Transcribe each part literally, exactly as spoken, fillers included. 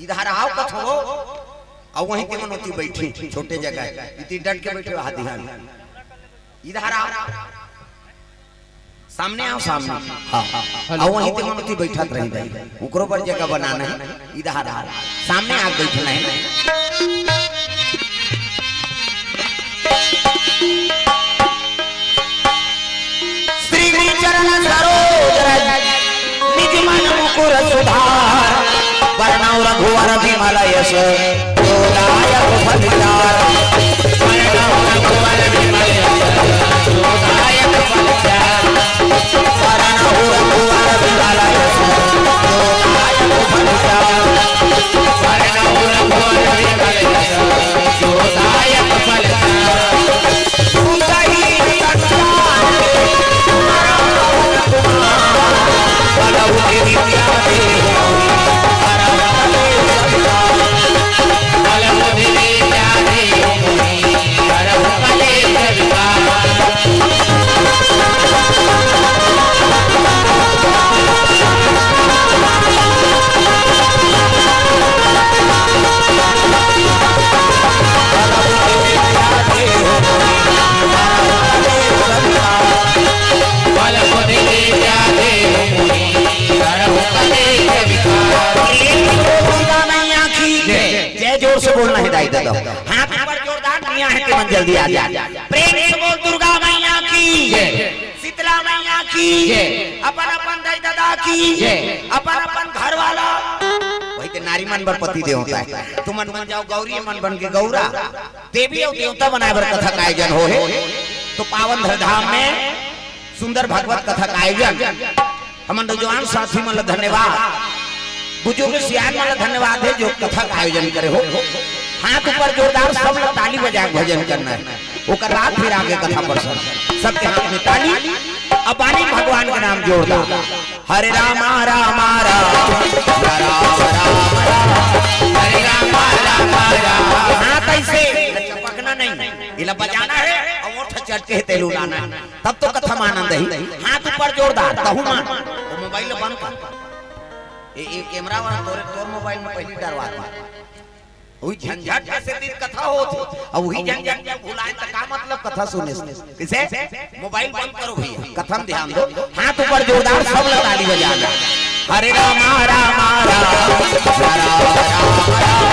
इधर आओ कथो, अउ वहीं ते मन ओती बइठे, छोटे जगह हे, इती डट के बइठे, हाथ ध्यान। इधर आओ, सामने आओ, सामने। हाँ, हाँ। अउ वहीं ते मन ओती बइठत रही भाई, ओकरो बर जगह बनाना हे। इधर आओ, सामने आ बइठना हे ना। श्री गुरु चरण सरोज रज, निज मन मुकुर सुधार। वरनउँ रघुवर विमल यश, जो दायक फल चार। वरनउँ रघुवर विमल यश, जो दायक फल चार। वरनउँ रघुवर विमल यश, जो दायक फल चार। वरनउँ रघुवर विमल यश, जो दायक फल चार। जय, जोर से बोलना हे दाई ददा। हाथ ऊपर जोरदार दिया हे, ते मन जल्दी आ जा। प्रेम से बोल दुर्गा मैया की। जय। शीतला मैया की। जय। अपन अपन दाई ददा की। जय। अपन अपन घर वाला। वही ते नारी मन बर पति देवता हे। तुमन मन जाव गौरी मन बन के गौरा। देवी अउ देवता बनाए बर कथा का आयोजन होहे। तो पावन धर धाम में सुंदर भागवत कथा का आयोजन। हमन नौजवान साथी मन ला धन्यवाद, बुजुर्ग सियान मन ला धन्यवाद हे जो कथा का आयोजन करे हो। हाथ ऊपर जोरदार, सब ला ताली बजा के भजन करना हे। ओकर बाद फिर आगे कथा प्रसंग। सबके हाथ में ताली, अब बानी भगवान के नाम जोरदार। हरे रामा रामा राम, राम राम राम, हरे रामा रामा राम। हाथ ऐसे चपकना नहीं, इला बजाना हे अउ ओठ चटके तेल उड़ाना हे, तब तो कथा में आनंद ही। हाथ ऊपर जोरदार, तहू मान। वो मोबाइल बंद कर। ए, ए कैमरा वाला तोरे, तोर मोबाइल में पहली डरवा दे। वही झंझट के सेती कथा होत हे, अउ वही झंझट के भुलाए त का मतलब कथा सुने से? कइसे? मोबाइल बंद करो भैया, कथा में ध्यान दो। हाथ ऊपर जोरदार, सब ला ताली बजाना। हरे रामा रामा राम, राम राम राम,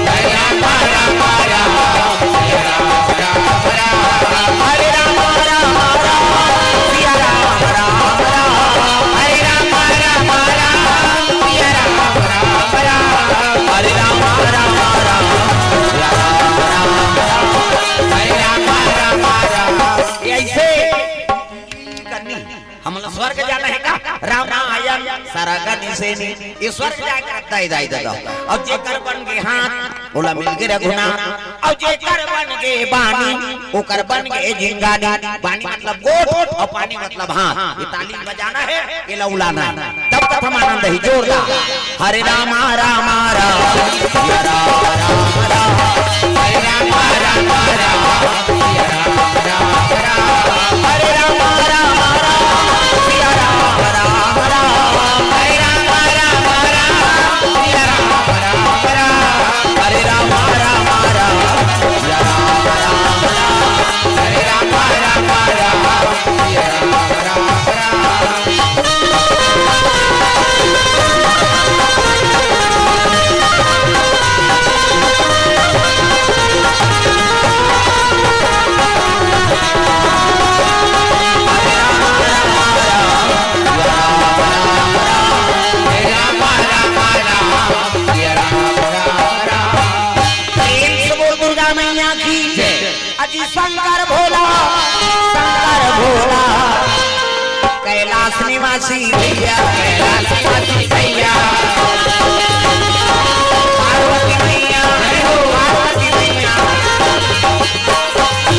हरे रामा रामा राम, राम राम राम, हरे रामा रामा राम, सिया राम राम राम, हरे रामा रामा राम, सिया राम राम राम, हरे रामा रामा राम, सिया राम राम राम, हरे रामा रामा राम। ये ऐसे करनी। हमला स्वर्ग जाना हे का? रामायण सरग निसेनी। ये स्वर्ग जाए के रखता हे दाई ददा। अब जेकर बन गे हाथ, ओला मिल गे रघुनाथ। अब जेकर बन गे बानी, ओकर बन गे जिंगानी। बानी मतलब गोठ अउ पानी मतलब हाथ। ये ताली बजाना हे, ये लउलाना हे। तब कथा में आनंद ही जोरदार। हरे रामा रामा राम, सिया राम राम राम, हरे रामा रामा राम, सिया राम राम राम, हरे रामा रामा राम, सिया राम राम राम, हरे रामा रामा राम, सिया राम राम राम, हरे रामा रामा राम, सिया राम राम राम, हरे रामा रामा राम, सिया राम राम राम। प्रेम से बोल दुर्गा मैया की। जय। अजी शंकर भोला, शंकर भोला, कैलाश निवासी भैया, कैलाश निवासी भैया, पार्वती मैया, जय हो पार्वती मैया,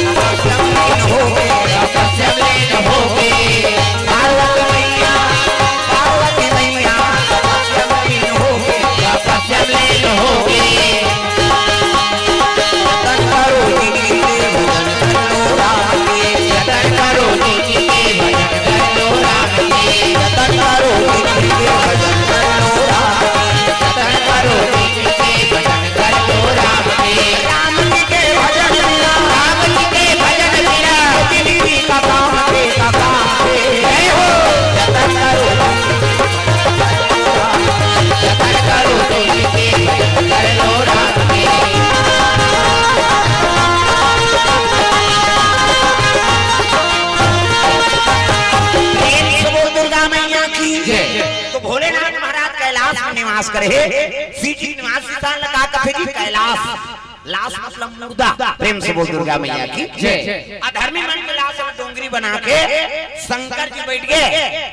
तपस्या में लीन हो गए, तपस्या में लीन हो गए, पार्वती मैया, पार्वती मैया, तपस्या में लीन हो गए, तपस्या में लीन हो गए। जतन करो जिनके भजन कर लो राम के। जतन करो जिनके भजन कर लो राम के। जतन करो जिनके भजन कर लो राम के। जतन करे हे। श्री श्रीनिवास श्रीशान ला का कथे जी? कैलाश। लाश मतलब मुर्दा। प्रेम से बोल दुर्गा मैया की जय। अधर्मी मन के लाश ला डोंगरी बना के शंकर जी बैठ गए,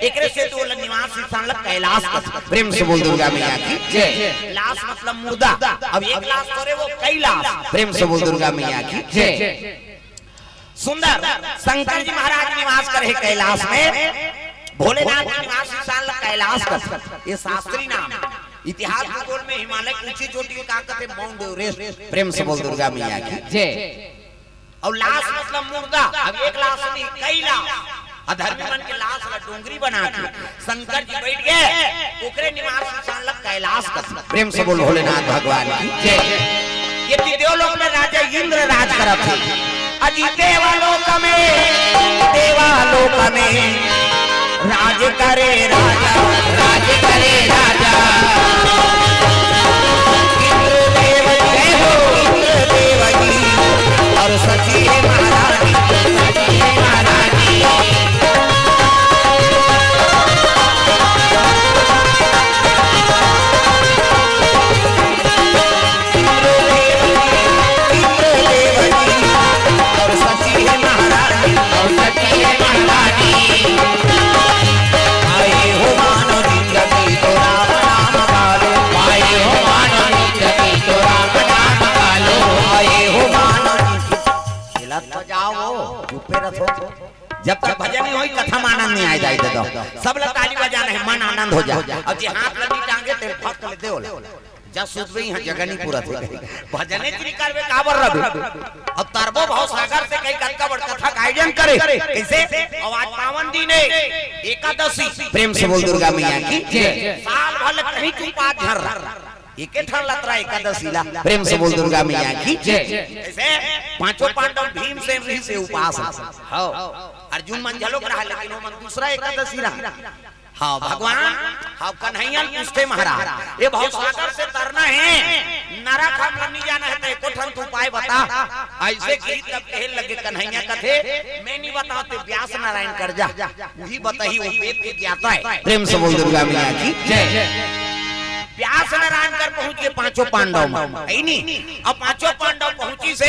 एकरे सेती ओला निवास श्रीशान ला कैलाश कथे। प्रेम से बोल दुर्गा मैया की जय। लाश मतलब मुर्दा। अब एक लाश थोरे, वो कई लाश। प्रेम से बोल दुर्गा मैया की जय। सुंदर शंकर जी महाराज निवास करे हे कैलाश में, भोलेनाथ जी निवास श्रीशान ला कैलाश कथे। ये शास्त्री नाम, इतिहास भूगोल में हिमालय की ऊंची चोटी का कथे? Mount Everest. प्रेम से बोल दुर्गा मैया की जय। और लाश मतलब मुर्दा। अब एक लाश नहीं, कई लाश। अधर्मी मन के लाश ला डोंगरी बना के शंकर जी बैठ गए, ओकरे निवास श्रीशान ला कैलाश कथे। प्रेम से बोल भोलेनाथ भगवान की जय। ये देवलोक में राजा इंद्र राज करत हे। अजी देवलोक में, देवलोक में राज करे राजा, राज करे राजा। इंद्रदेव जय हो, इंद्रदेव की और सची है महारानी, सची है महारानी। बजाओ, चुप्पे रहो। जब तक भजन नहीं होई, कथा में आनंद नहीं आए जाए दे दो। सब ला ताली बजाना है, मन आनंद हो जाए। अब जे हाथ लगी टांगे, तेल फक ले दे ओला। जा सुत गई, यहाँ जगह नहीं पूरा थे। भजने तेरी करबे, काबर रबे। अब तरबो भव सागर से कई कतका बड़ कथा का आयोजन करे। कैसे? अब आज पावन दिन है, एकादशी। प्रेम से बोल दुर्गा मैया की जय। साल भर कहीं चुपा झर रहा। एके ठन लतरा एकादशी ला। प्रेम से बोल दुर्गा मैया की जय। जैसे पांचों पांडव भीमसेन रहिसे उपास। हाँ। अर्जुन मन झलोक रहा, लेकिन वो मन दूसरा एकादशी रहा। हाँ, भगवान, हाँ, कन्हैया पूछते महाराज, ये भवसागर से तरना है, नरक हम नहीं जाना है, तो एको ठन तो उपाय बता। ऐसे कही तब कहे लगे कन्हैया कथे, मैं नहीं बताऊं, ते व्यास नारायण कर जा, वही बताही, वो वेद के ज्ञाता है। प्रेम से बोल दुर्गा मैया की जय। व्यास नारायण कर पहुंच गए पांचों पांडव में, है नी? अब पांचों पांडव पहुंची से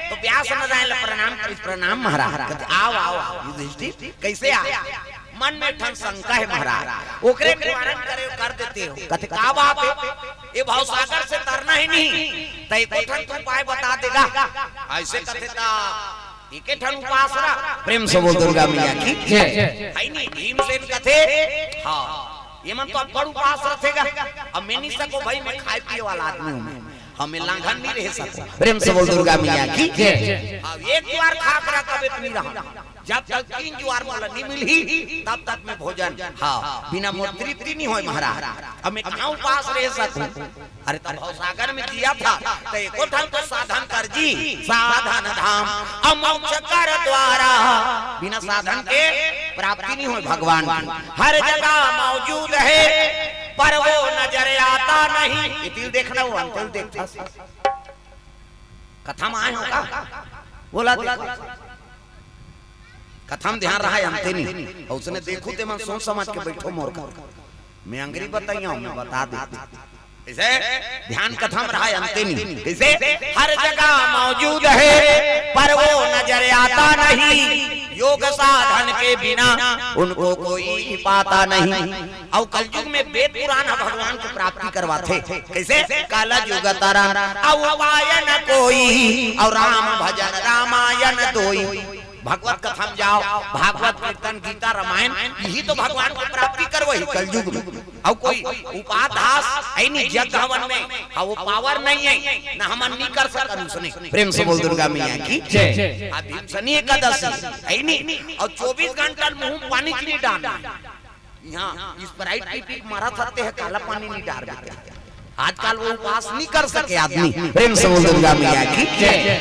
तो व्यास नारायण ला प्रणाम करिस, प्रणाम महाराज। कहते, आओ, आओ, आओ, युधिष्ठिर, कैसे आए? मन में ठन शंका है महाराज, ओकरे निवारण करे, कर देते हो। कहते, का बात है? ये भवसागर से तरना ही नहीं, तो एको ठन तो उपाय बता देगा। ऐसे कथे ता एके ठन उपास रहा। प्रेम से बोल दुर्गा मैया की जय। है नी, भीमसेन कथे, हाँ, ये मन तो अब्बड़ उपास रथेगा। अब मैं नहीं सको भाई, मैं खाए पिए वाला आदमी हूँ, हमें लांघन नहीं रह सकता। प्रेम से बोल दुर्गा मैया की जय। अब एक जुआर खाक रहा, तबे तो नहीं रहा। जब तक तीन जुआर मोला नहीं मिलही, तब तक मैं भोजन, हाँ, बिना मोर तृप्ति नहीं होय महाराज। अब मैं कहाँ उपास रह सकूं? अरे, तब भवसागर में जिया था, तो एको ठन तो साधन कर जी, साधन धाम अमोक्ष कर द्वारा। बिना साधन के प्राप्ति नहीं होय भगवान की। हर जगह मौजूद है, पर वो नजर आता नहीं। ये तिल देखना, वो अंतिल देखता। कथा में आए हो का? बोला देखो। कथा में ध्यान रहा, अंते नहीं। और उसने देखो ते मन सोच समझ के बैठो मोर का। मैं अंग्रेजी बताइया हूँ, मैं बता देते। इसे ध्यान कथा में रहा, अंते नहीं। इसे हर जगह मौजूद है, पर वो नजर आता नहीं। योग साधन के बिना उनको कोई पाता नहीं। और कलयुग में वेद पुराण ह भगवान के प्राप्ति करवाथे। कैसे? कलयुग तरन अउ उपाय न कोई, और राम भजन रामायण दोई। भगवत कथा में जाओ, भागवत, कीर्तन, गीता, रामायण, यही तो भगवान के प्राप्ति करवही कलयुग में। और कोई उपाध्यास है नहीं जग हवन में, हाँ, वो पावर नहीं है, ना हमन नहीं कर सकन उसने। प्रेम से बोल दुर्गा मैया की जय। अभी शनि एकादशी है नहीं, और चौबीस घंटा मुंह में पानी की नहीं डालना। यहाँ स्प्राइट पी पी के मरत हते है, काला पानी नहीं डाल देते। आजकल वो उपास नहीं कर सके आदमी। प्रेम से बोल दुर्गा मैया की जय।